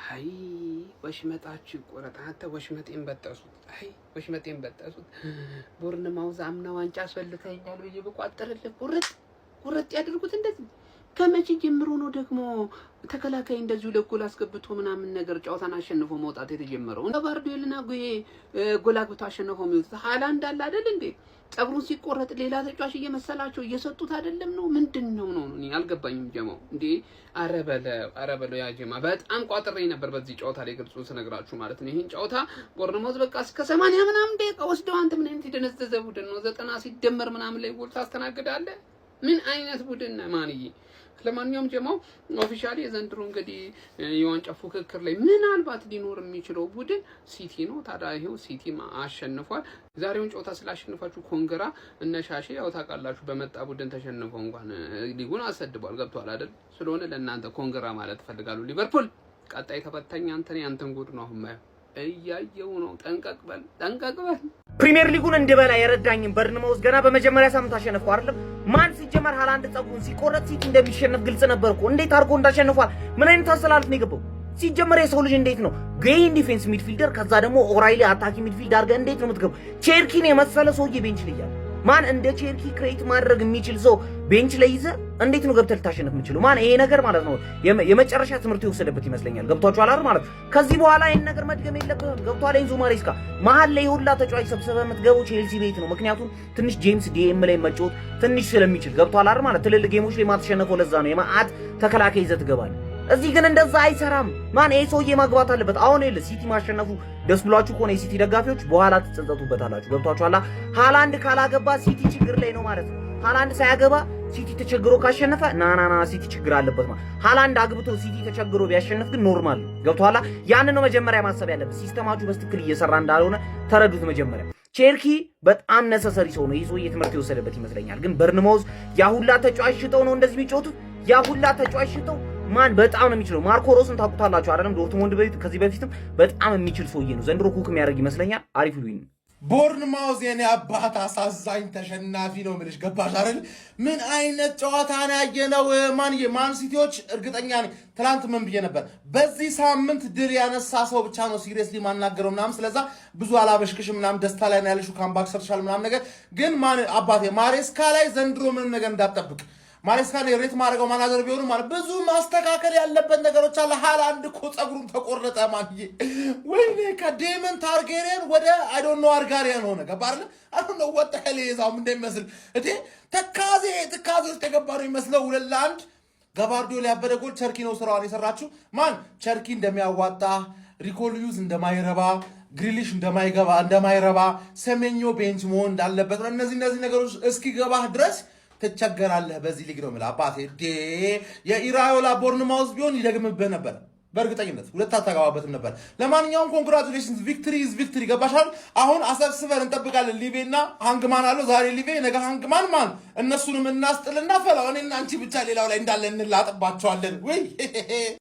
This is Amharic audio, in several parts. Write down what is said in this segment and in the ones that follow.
አይ ወሽመጣችሁ ይቆረጥ። አንተ ወሽመጤን በጠሱት። አይ ወሽመጤን በጠሱት። ቦርንማውዝ አምና ዋንጫ አስበልተኸኛል ብዬ ብቋጥርልህ ቁርጥ ቁርጥ ያድርጉት እንደዚህ። ከመቼ ጀምሮ ነው ደግሞ ተከላካይ እንደዚሁ ለጎል አስገብቶ ምናምን ነገር ጨዋታን አሸንፎ መውጣት የተጀመረው? ጋቫርዲዮልና ጉሄ ጎል አግብቶ አሸንፎ የሚወጡት ሃላንድ አለ አይደል እንዴ? ጸጉሩን ሲቆረጥ ሌላ ተጫዋች እየመሰላቸው እየሰጡት አይደለም ነው? ምንድን ነው ነው? እኔ አልገባኝም። ጀማው እንዴ! ኧረ በለው ኧረ በለው። ያ ጀማ በጣም ቋጥሬ ነበር በዚህ ጨዋታ ላይ ግልጹን ስነግራችሁ ማለት ነው። ይህን ጨዋታ ቦርንማውዝ በቃ እስከ 80 ምናምን ደቂቃ ወስደው፣ አንተ ምን አይነት የደነዘዘ ቡድን ነው? 90 ሲደመር ምናምን ላይ ጎል ታስተናግዳለህ? ምን አይነት ቡድን ነህ ማንዬ? ለማንኛውም ጀማው officially የዘንድሮ እንግዲህ የዋንጫ ፉክክር ላይ ምናልባት ሊኖር የሚችለው ቡድን ሲቲ ነው። ታዲያ ይሄው ሲቲ አሸንፏል። ዛሬውን ጨዋታ ስላሸንፋችሁ congra። እነ ሻሼ ያው ታውቃላችሁ፣ በመጣ ቡድን ተሸንፈው እንኳን ሊጉን አሰድቧል። ገብቷል አይደል? ስለሆነ ለእናንተ congra ማለት እፈልጋለሁ። ሊቨርፑል ቀጣይ ተፈታኝ አንተን ያንተን ጉድ ነው አሁን ማየው፣ እያየው ነው። ጠንቀቅ በል ጠንቀቅ በል። ፕሪሚየር ሊጉን እንድበላ የረዳኝም በርንማውዝ ገና በመጀመሪያ ሳምንት አሸነፍኩ አይደለም? ማን ሲጀመር ሃላንድ ጸጉሩን ሲቆረጥ ሲቲ እንደሚሸነፍ ግልጽ ነበር እኮ። እንዴት አድርጎ እንዳሸንፏል? ምን አይነት አሰላለፍ ነው የገባው? ሲጀመር የሰው ልጅ እንዴት ነው ጉዬን defense midfielder ከዛ ደግሞ ኦራይሊ attacking midfield አድርገህ እንዴት ነው የምትገባው? ቼርኪን የመሰለ ሰውዬ bench ላይ ያለ፣ ማን እንደ ቼርኪ create ማድረግ የሚችል ሰው bench ላይ ይዘህ እንዴት ነው ገብተህ ልታሸንፍ የምችለው? ማን ይሄ ነገር ማለት ነው የመጨረሻ ትምህርት የወሰደበት ይመስለኛል። ገብቷችኋል አይደል? ማለት ከዚህ በኋላ ይሄን ነገር መድገም የለብህም። ገብቷል? ኤንዞ ማሬስካ መሀል ላይ ሁላ ተጫዋች ሰብስበህ የምትገባው ቼልሲ ቤት ነው። ምክንያቱም ትንሽ ጄምስ DM ላይ መጫወት ትንሽ ስለሚችል፣ ገብቷል አይደል? ማለት ትልልቅ game ኦች ላይ ማትሸነፈው ለዛ ነው። የመዓት ተከላካይ ይዘህ ትገባለህ። እዚህ ግን እንደዛ አይሰራም። ማን ይሄ ሰውዬ ማግባት አለበት። አሁን ይኸውልህ ሲቲ ማሸነፉ ደስ ብሏችሁ ከሆነ የሲቲ ደጋፊዎች በኋላ ትጸጸቱበታላችሁ። ገብቷችኋል? ሃላንድ ካላገባ ሲቲ ችግር ላይ ነው ማለት ነው። ሃላንድ ሳያገባ ሲቲ ተቸግሮ ካሸነፈ ና ና ና ሲቲ ችግር አለበት ማለት። ሃላንድ አግብቶ ሲቲ ተቸግሮ ቢያሸንፍ ግን normal ነው። ገብቶሃል? ያንን ነው መጀመሪያ ማሰብ ያለበት። System ኣችሁ በትክክል እየሰራ እንዳልሆነ ተረዱት መጀመሪያ። ቼርኪ በጣም necessary ሰው ነው። ይህ ሰውዬ ትምህርት የወሰደበት ይመስለኛል። ግን በርንማውዝ ያ ሁላ ተጫዋች ሽጠው ነው እንደዚህ የሚጫወቱት። ያ ሁላ ተጫዋች ሽጠው፣ ማን በጣም ነው የሚችለው። ማርኮ ሮስን ታውቁታላችሁ አይደለም? ዶርትሙንድ በፊት ከዚህ በፊትም በጣም የሚችል ሰውዬ ነው። ዘንድሮ cook የሚያደርግ ይመስለኛል። አሪፍ win። ቦርንማውዝ የኔ አባት አሳዛኝ ተሸናፊ ነው የምልሽ። ገባሽ አይደል? ምን አይነት ጨዋታ ነው ያየነው? ማንዬ ማን ሲቲዎች እርግጠኛ ነኝ። ትናንት ምን ብዬ ነበር? በዚህ ሳምንት ድል ያነሳ ሰው ብቻ ነው seriously ማናገረው ምናምን። ስለዛ ብዙ አላበሽክሽም ምናምን፣ ደስታ ላይ ነው ያለሽው፣ comeback ሰርተሻል ምናምን ነገር። ግን ማን አባቴ ማሬስካ ላይ ዘንድሮ ምንም ነገር እንዳትጠብቅ። ማሬስካ rate ማድረገው ማናጀር ቢሆንም ማለት ብዙ ማስተካከል ያለበት ነገሮች አለ። ሃላንድ እኮ ፀጉሩን ተቆረጠ። ማንዬ ወይኔ ከዴመን ታርጌሪየን ወደ I don't know አርጋሪያን ሆነ። ገባ አይደለ? I don't know what the hell ይዛውም እንደሚመስል እቴ ተካዜ ትካዜ ውስጥ የገባ ነው የሚመስለው። 2-1 ገባርዲዮል ያበደ ጎል። ቸርኪ ነው ስራዋን የሰራችው። ማን ቸርኪ እንደሚያዋጣ፣ ሪኮ ሉዊዝ እንደማይረባ፣ ግሪሊሽ እንደማይገባ እንደማይረባ፣ ሰሜኞ bench መሆን እንዳለበት ነው። እነዚህ ነገሮች እስኪገባህ ድረስ ትቸገራለህ። በዚህ ሊግ ነው የምልህ አባቴ። ዴ የኢራዮላ ቦርንማውዝ ቢሆን ይደግምብህ ነበር በእርግጠኝነት፣ ሁለት አታገባበትም ነበር። ለማንኛውም congratulations፣ victory is victory። ገባሻል? አሁን አሰብስበን እንጠብቃለን። ሊቬና ሃንግማን አለው ዛሬ ሊቬ፣ ነገ ሃንግማን። ማን እነሱንም እናስጥልና ፈላው እኔና አንቺ ብቻ ሌላው ላይ እንዳለ እንላጥባቸዋለን። ወይ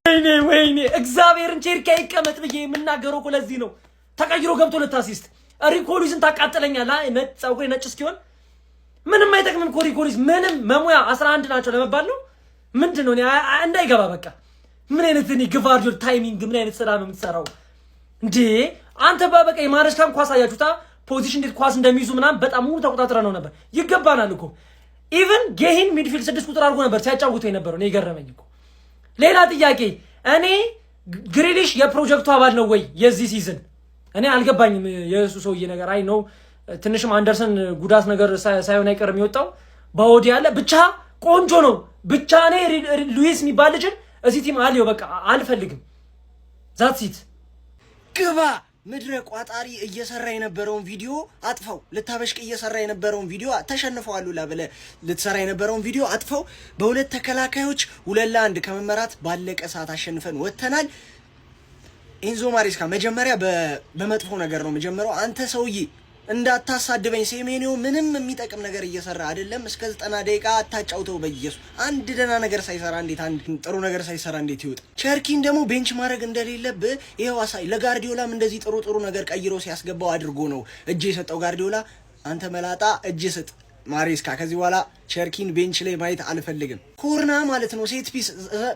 ወይኔ ወይኔ፣ እግዚአብሔርን ቼርኪ አይቀመጥ ብዬ የምናገረው እኮ ለዚህ ነው። ተቀይሮ ገብቶ ሁለት assist። ሪኮ ሉዊዝን ታቃጥለኛለህ። ነጭ ፀጉሬ ነጭ እስኪሆን ምንም አይጠቅምም እኮ ሪኮ ሉዊዝ፣ ምንም መሙያ 11 ናቸው ለመባል ነው። ምንድን ነው እንዳይገባ በቃ። ምን አይነት እኔ ግቫርዲዮል timing፣ ምን አይነት ስራ ነው የምትሰራው እንዴ አንተ? በቃ የማረስካን ኳስ አያችሁታ? Position እንዴት ኳስ እንደሚይዙ ምናምን በጣም ሙሉ ተቆጣጥረ ነው ነበር። ይገባናል እኮ፣ even ጌሂን midfield 6 ቁጥር አድርጎ ነበር ሲያጫውተው የነበረው። እኔ የገረመኝ እኮ ሌላ ጥያቄ፣ እኔ ግሪሊሽ የፕሮጀክቱ አባል ነው ወይ የዚህ season? እኔ አልገባኝም የእሱ ሰውዬ ነገር። I know ትንሽም አንደርሰን ጉዳት ነገር ሳይሆን አይቀርም የወጣው፣ በወዲ ያለ ብቻ ቆንጆ ነው። ብቻ እኔ ሉዊስ የሚባል ልጅን እዚህ team አልየው በቃ አልፈልግም። That's it። ግባ ምድረ ቋጣሪ፣ እየሰራ የነበረውን ቪዲዮ አጥፈው። ልታበሽቅ እየሰራ የነበረውን ቪዲዮ፣ ተሸንፈዋል ላ ብለህ ልትሰራ የነበረውን ቪዲዮ አጥፈው። በሁለት ተከላካዮች 2-1 ከመመራት ባለቀ ሰዓት አሸንፈን ወጥተናል። ኤንዞ ማሬስካ መጀመሪያ በመጥፎ ነገር ነው መጀመሪያው። አንተ ሰውዬ እንዳታሳድበኝ፣ ሴሜኒዮ ምንም የሚጠቅም ነገር እየሰራ አይደለም። እስከ 90 ደቂቃ አታጫውተው። በኢየሱስ አንድ ደህና ነገር ሳይሰራ እንዴት፣ አንድ ጥሩ ነገር ሳይሰራ እንዴት ይወጣ? ቸርኪን ደግሞ bench ማድረግ እንደሌለብህ ይኸው አሳይ። ለጋርዲዮላም እንደዚህ ጥሩ ጥሩ ነገር ቀይሮ ሲያስገባው አድርጎ ነው እጅ የሰጠው ጋርዲዮላ። አንተ መላጣ እጅ ስጥ። ማሬስካ ከዚህ በኋላ ቸርኪን bench ላይ ማየት አልፈልግም። ኮርና ማለት ነው set piece።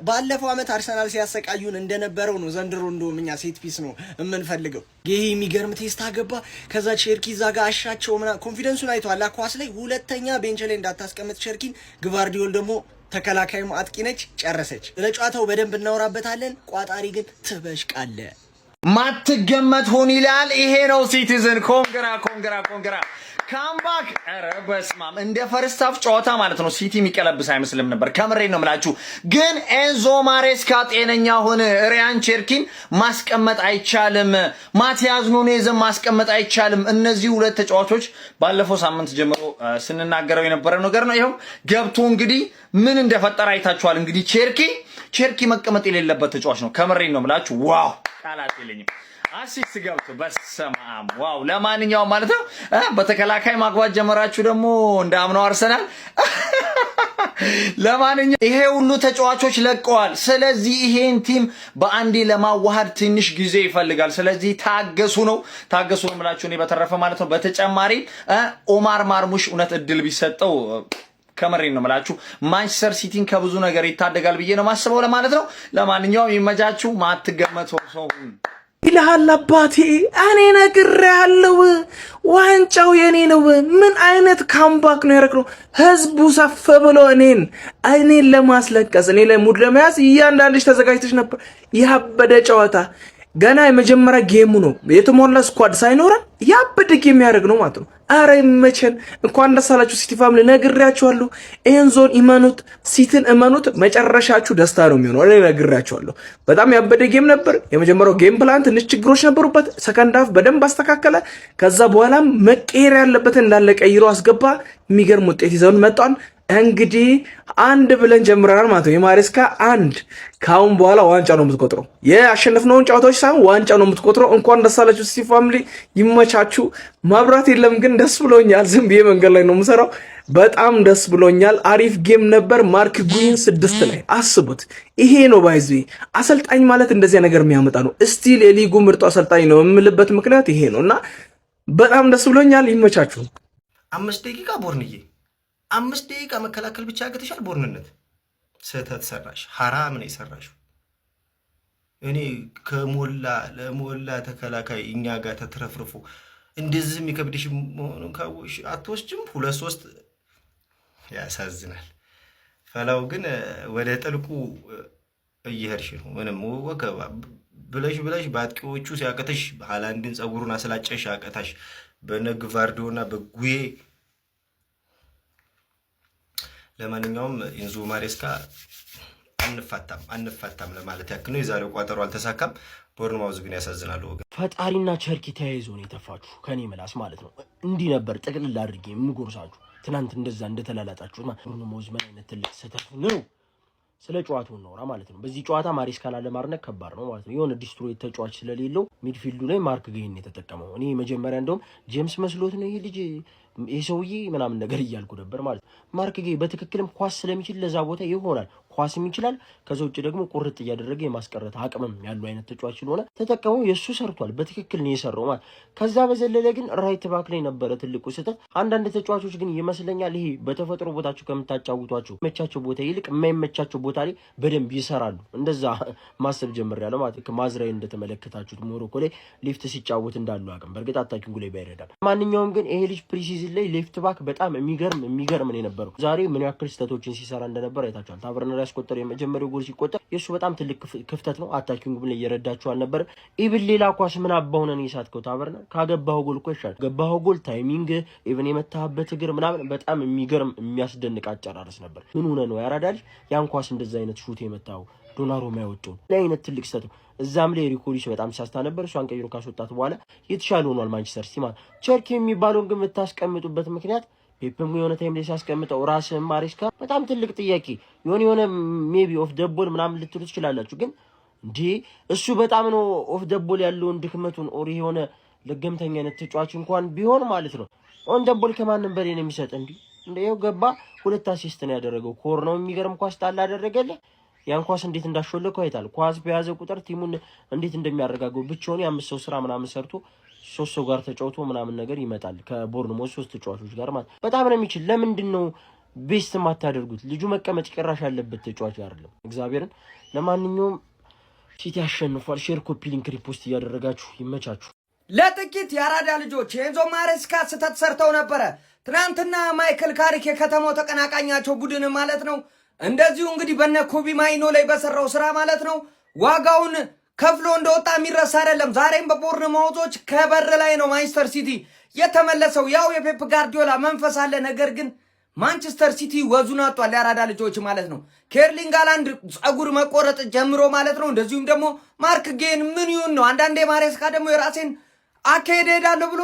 ባለፈው ዓመት አርሰናል ሲያሰቃዩን እንደነበረው ነው። ዘንድሮ እንደውም እኛ set piece ነው የምንፈልገው። ይሄ የሚገርም ቴስታ ገባ። ከዛ ቸርኪ እዛ ጋር አሻቸው ምናምን confidence ኡን አይተዋል። ኳስ ላይ ሁለተኛ bench ላይ እንዳታስቀምጥ ቸርኪን። ግቫርዲዮል ደግሞ ተከላካይም አጥቂ ነች፣ ጨረሰች። ስለ ጨዋታው በደንብ እናወራበታለን። ቋጣሪ ግን ትበሽቃለ። ማትገመት ሁን ይላል። ይሄ ነው ሲቲዝን። Congra, congra, congra, comeback። ኧረ በስማም፣ እንደ first half ጨዋታ ማለት ነው ሲቲ የሚቀለብስ አይመስልም ነበር። ከምሬ ነው የምላችሁ። ግን ኤንዞ ማሬስካ ጤነኛ ሁን። ሪያን ቼርኪን ማስቀመጥ አይቻልም። ማቲያዝ ኑኔዝን ማስቀመጥ አይቻልም። እነዚህ ሁለት ተጫዋቾች ባለፈው ሳምንት ጀምሮ ስንናገረው የነበረ ነገር ነው። ይኸው ገብቶ እንግዲህ ምን እንደፈጠረ አይታችኋል። እንግዲህ ቼርኪ መቀመጥ የሌለበት ተጫዋች ነው። ከምሬ ነው የምላችሁ። Wow፣ ቃላት የለኝም። Assist ገብቶ በሰማም wow። ለማንኛውም ማለት ነው በተከላካይ ማግባት ጀመራችሁ ደግሞ እንደ አምናው አርሰናል። ለማንኛውም ይሄ ሁሉ ተጫዋቾች ለቀዋል። ስለዚህ ይሄን team በአንዴ ለማዋሃድ ትንሽ ጊዜ ይፈልጋል። ስለዚህ ታገሱ ነው፣ ታገሱ ነው የምላችሁ እኔ በተረፈ ማለት ነው። በተጨማሪ ኦማር ማርሙሽ እውነት እድል ቢሰጠው ከምሬ ነው የምላችሁ ማንቸስተር ሲቲን ከብዙ ነገር ይታደጋል ብዬ ነው ማስበው ለማለት ነው። ለማንኛውም ይመቻችሁ። ማትገመተው ሰው ይልሃል አባቴ፣ እኔ ነግሬሃለሁ፣ ዋንጫው የኔ ነው። ምን አይነት comeback ነው ያደረግነው? ህዝቡ ሰፍ ብሎ እኔን ለማስለቀስ፣ እኔ ላይ ሙድ ለመያዝ እያንዳንድሽ ተዘጋጅተሽ ነበር። ያበደ ጨዋታ፣ ገና የመጀመሪያ game ኡ ነው። የተሟላ squad ሳይኖረን ያበደ game ያደርግ ነው ማለት ነው። አረ ይመቸን። እንኳን ደስ አላችሁ ሲቲ family፣ ነግሬያችኋለሁ። ኤንዞን እመኑት፣ ሲቲን እመኑት። መጨረሻችሁ ደስታ ነው የሚሆነው። እኔ ነግሬያችኋለሁ። በጣም ያበደ game ነበር። የመጀመሪያው game plan ትንሽ ችግሮች ነበሩበት። Second half በደንብ አስተካከለ። ከዛ በኋላም መቀየር ያለበትን እንዳለ ቀይሮ አስገባ። የሚገርም ውጤት ይዘውን መጣን። እንግዲህ አንድ ብለን ጀምረናል ማለት ነው። የማሬስካ አንድ፣ ከአሁን በኋላ ዋንጫ ነው የምትቆጥረው። የአሸነፍነውን ጨዋታዎች ሳይሆን ዋንጫ ነው የምትቆጥረው። እንኳን ደስ አላችሁ ሲቲ family፣ ይመቻችሁ። መብራት የለም ግን ደስ ብሎኛል። ዝም ብዬ መንገድ ላይ ነው የምሰራው። በጣም ደስ ብሎኛል። አሪፍ game ነበር። ማርክ ጉይን 6 ላይ አስቡት። ይሄ ነው by the way አሰልጣኝ ማለት እንደዚያ ነገር የሚያመጣ ነው። Still የሊጉ ምርጡ አሰልጣኝ ነው የምልበት ምክንያት ይሄ ነው እና በጣም ደስ ብሎኛል። ይመቻችሁ። 5 ደቂቃ ቦርንዬ፣ 5 ደቂቃ መከላከል ብቻ ያቅትሻል። ቦርንነት ስህተት ሰራሽ፣ ሀራም ነው የሰራሽው። እኔ ከሞላ ለሞላ ተከላካይ እኛ ጋር ተትረፍርፎ እንደዚህ የሚከብድሽ መሆኑን ካወቅሽ አትወስጅም። ሁለት ሶስት ያሳዝናል። ፈላው ግን ወደ ጥልቁ እየሄድሽ ነው። ምንም ወከባ ብለሽ ብለሽ በአጥቂዎቹ ሲያቀተሽ ሃላንድን ፀጉሩን አስላጨሽ አቀታሽ በነግቫርዲዮና በጉዬ። ለማንኛውም ኢንዞ ማሬስካ አንፋታም አንፋታም ለማለት ያክል ነው። የዛሬው ቋጠሮ አልተሳካም። ቦርንማውዝ ግን ያሳዝናሉ ወገን። ፈጣሪና ቸርኪ ተያይዞ ነው የተፋችሁ ከኔ ምላስ ማለት ነው። እንዲህ ነበር ጥቅልል አድርጌ የምጎርሳችሁ ትናንት እንደዛ እንደተላላጣችሁ። ቦርንማውዝ ምን አይነት ትልቅ ስህተት ነው። ስለ ጨዋታው እናውራ ማለት ነው። በዚህ ጨዋታ ማሬስካን አለማድነቅ ከባድ ነው ማለት ነው። የሆነ destroy ተጫዋች ስለሌለው midfield ኡ ላይ ማርክ ጌይን የተጠቀመው። እኔ መጀመሪያ እንደውም ጄምስ መስሎት ነው ይሄ ልጅ፣ ይሄ ሰውዬ ምናምን ነገር እያልኩ ነበር ማለት ነው። ማርክ ጌይ በትክክልም ኳስ ስለሚችል ለዛ ቦታ ይሆናል። ኳስም ይችላል። ከዛ ውጭ ደግሞ ቁርጥ እያደረገ የማስቀረት አቅምም ያሉ አይነት ተጫዋች ስለሆነ ተጠቀመው። የእሱ ሰርቷል፣ በትክክል ነው የሰራው ማለት። ከዛ በዘለለ ግን right back ላይ ነበረ ትልቁ ስህተት። አንዳንድ ተጫዋቾች ግን ይመስለኛል ይሄ በተፈጥሮ ቦታቸው ከምታጫውቷቸው መቻቸው ቦታ ይልቅ የማይመቻቸው ቦታ ላይ በደንብ ይሰራሉ። እንደዛ ማሰብ ጀምሬያለሁ ማለት። ማዝራዊ እንደተመለከታችሁት ሞሮኮ ላይ left ሲጫወት እንዳሉ አቅም በእርግጥ attacking ኡ ላይ ባይረዳም፣ ማንኛውም ግን ይሄ ልጅ preseason ላይ left back በጣም የሚገርም የሚገርም ነው የነበረው። ዛሬ ምን ያክል ስህተቶችን ሲሰራ እንደነበር አይታችኋል። ታቨርነር ያስቆጠረው የመጀመሪያው ጎል ሲቆጠር የእሱ በጣም ትልቅ ክፍተት ነው። Attacking ላይ እየረዳችሁ አልነበረ። Even ሌላ ኳስ ምን አባው ነን የሳትከው ታቨርነር? ካገባኸው ጎል እኮ ይሻላል። ገባኸው ጎል timing፣ even የመታህበት እግር ምናምን በጣም የሚገርም የሚያስደንቅ አጨራረስ ነበር። ምን ሆነ ነው ያራዳ ልጅ ያን ኳስ እንደዛ አይነት shoot የመታው? ዶናሩማ ያወጣው ላይ አይነት ትልቅ ስህተት ነው። እዛም ላይ ሪኮ ሉዊስ በጣም ሲያስታ ነበር። እሷን ቀይሮ ካስወጣት በኋላ የተሻለ ሆኗል ማንቸስተር ሲቲ ማለት። ቸርኪ የሚባለውን ግን የምታስቀምጡበት ምክንያት ፔፕም የሆነ time ላይ ሲያስቀምጠው ራስህን ማሬስካ በጣም ትልቅ ጥያቄ የሆነ maybe off the ball ምናምን ልትሉ ትችላላችሁ። ግን እንዴ እሱ በጣም ነው off the ball ያለውን ድክመቱን or የሆነ ለገምተኛ አይነት ተጫዋች እንኳን ቢሆን ማለት ነው on the ball ከማንም በላይ ነው የሚሰጥ። እንዲህ እንደ ይኸው ገባ፣ ሁለት assist ነው ያደረገው። ኮርናው የሚገርም ኳስ ጣል አደረገልህ። ያን ኳስ እንዴት እንዳሾለከው አይታል። ኳስ በያዘ ቁጥር team ኡን እንዴት እንደሚያረጋገው ብቻውን የአምስት ሰው ስራ ምናምን ሰርቶ ሶስት ሰው ጋር ተጫውቶ ምናምን ነገር ይመጣል። ከቦርንሞዝ ሶስት ተጫዋቾች ጋር ማለት በጣም ነው የሚችል። ለምንድን ነው best የማታደርጉት? ልጁ መቀመጥ ጭራሽ ያለበት ተጫዋች አይደለም። እግዚአብሔርን። ለማንኛውም ሲቲ አሸንፏል። Share፣ copy link፣ repost እያደረጋችሁ ይመቻችሁ። ለጥቂት የአራዳ ልጆች የኤንዞ ማሬስካ ስህተት ሰርተው ነበረ። ትናንትና ማይክል ካሪክ የከተማው ተቀናቃኛቸው ቡድን ማለት ነው፣ እንደዚሁ እንግዲህ በነ ኮቢ ማይኖ ላይ በሰራው ስራ ማለት ነው ዋጋውን ከፍሎ እንደወጣ የሚረሳ አይደለም። ዛሬም በቦርንማውዞች ከበር ላይ ነው ማንቸስተር ሲቲ የተመለሰው። ያው የፔፕ ጋርዲዮላ መንፈስ አለ። ነገር ግን ማንቸስተር ሲቲ ወዙን አጧል። የአራዳ ልጆች ማለት ነው። ከኤርሊንግ ሃላንድ ጸጉር መቆረጥ ጀምሮ ማለት ነው። እንደዚሁም ደግሞ ማርክ ጌን ምን ይሁን ነው። አንዳንዴ ማሬስካ ደግሞ የራሴን አካሄድ እሄዳለሁ ብሎ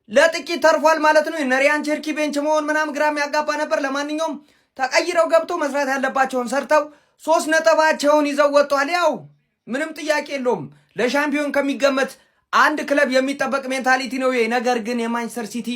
ለጥቂት ተርፏል ማለት ነው። የነሪያን ቸርኪ bench መሆን ምናምን ግራም ያጋባ ነበር። ለማንኛውም ተቀይረው ገብቶ መስራት ያለባቸውን ሰርተው 3 ነጥባቸውን ይዘው ወጥቷል። ያው ምንም ጥያቄ የለውም። ለሻምፒዮን ከሚገመት አንድ ክለብ የሚጠበቅ mentality ነው ይሄ። ነገር ግን የማንቸስተር ሲቲ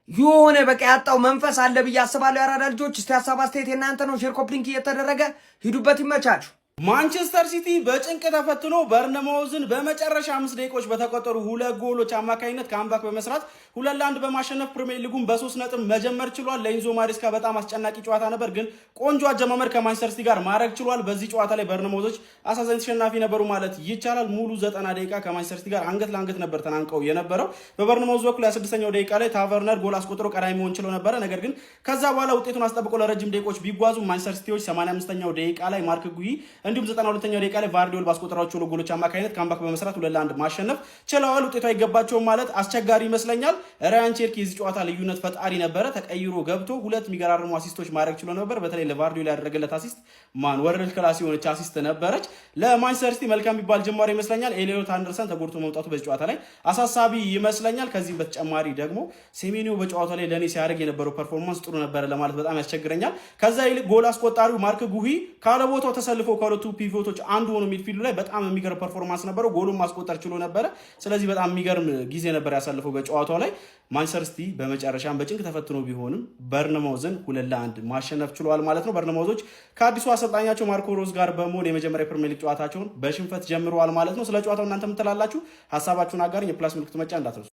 የሆነ በቃ ያጣው መንፈስ አለ ብዬ አስባለሁ። የአራዳ ልጆች፣ እስቲ ሀሳብ አስተያየት የእናንተ ነው። Share፣ copy link እየተደረገ ሂዱበት። ይመቻችሁ። ማንቸስተር ሲቲ በጭንቅ ተፈትኖ በርነማውዝን በመጨረሻ 5 ደቂቃዎች በተቆጠሩ ሁለት ጎሎች አማካኝነት comeback በመስራት 2-1 በማሸነፍ ፕሪሚየር ሊጉን በ3 ነጥብ መጀመር ችሏል። ለኢንዞ ማሬስካ በጣም አስጨናቂ ጨዋታ ነበር፣ ግን ቆንጆ አጀማመር ከማንቸስተር ሲቲ ጋር ማድረግ ችሏል። በዚህ ጨዋታ ላይ በርነማውዞች አሳዛኝ ተሸናፊ ነበሩ ማለት ይቻላል። ሙሉ 90 ደቂቃ ከማንቸስተር ሲቲ ጋር አንገት ለአንገት ነበር ተናንቀው የነበረው። በበርነማውዝ በኩል 26ኛው ደቂቃ ላይ ታቨርነር ጎል አስቆጥሮ ቀዳሚ መሆን ችሎ ነበረ። ነገር ግን ከዛ በኋላ ውጤቱን አስጠብቆ ለረጅም ደቂቃዎች ቢጓዙ ማንቸስተር ሲቲዎች 85ኛው ደቂቃ ላይ ማርክ ጉሂ እንዲሁም 92ኛው ደቂቃ ላይ ቫርዲዮል ባስቆጠሯቸው ሁለት ጎሎች አማካኝነት comeback በመስራት 2-1 ማሸነፍ ችለዋል። ውጤቱ አይገባቸውም ማለት አስቸጋሪ ይመስለኛል። ራያን ቼርኪ የዚህ ጨዋታ ልዩነት ፈጣሪ ነበረ። ተቀይሮ ገብቶ ሁለት የሚገራርሙ assist ኦች ማድረግ ችሎ ነበር። በተለይ ለቫርዲዮል ያደረገለት assist man world class የሆነች assist ነበረች። ለማንቸስተር ሲቲ መልካም የሚባል ጅማሬ ይመስለኛል። ኤሊዮት አንደርሰን ተጎድቶ መምጣቱ በዚህ ጨዋታ ላይ አሳሳቢ ይመስለኛል። ከዚህም በተጨማሪ ደግሞ ሴሜኒዮ በጨዋታ ላይ ለእኔ ሲያደርግ የነበረው performance ጥሩ ነበረ ለማለት በጣም ያስቸግረኛል። ከዛ ይልቅ ጎል አስቆጣሪው ማርክ ጉሂ ካለቦታው ተሰልፎ ከሁለቱ pivot ኦች አንዱ ሆኖ midfield ኡ ላይ በጣም የሚገርም performance ነበረው። ጎሉን ማስቆጠር ችሎ ነበረ። ስለዚህ በጣም የሚገርም ጊዜ ነበር ያሳለፈው በጨዋታው ላይ። ማንቸስተር ሲቲ በመጨረሻም በጭንቅ ተፈትኖ ቢሆንም በርንማውዝን 2-1 ማሸነፍ ችሏል ማለት ነው። በርንማውዞች ከአዲሱ አሰልጣኛቸው ማርኮ ሮዝ ጋር በመሆን የመጀመሪያ ፕሪሚየር ሊግ ጨዋታቸውን በሽንፈት ጀምረዋል ማለት ነው። ስለ ጨዋታው እናንተ ምን ትላላችሁ? ሀሳባችሁን አጋሩኝ። የ plus ምልክቱ መጫን እንዳትረሱ።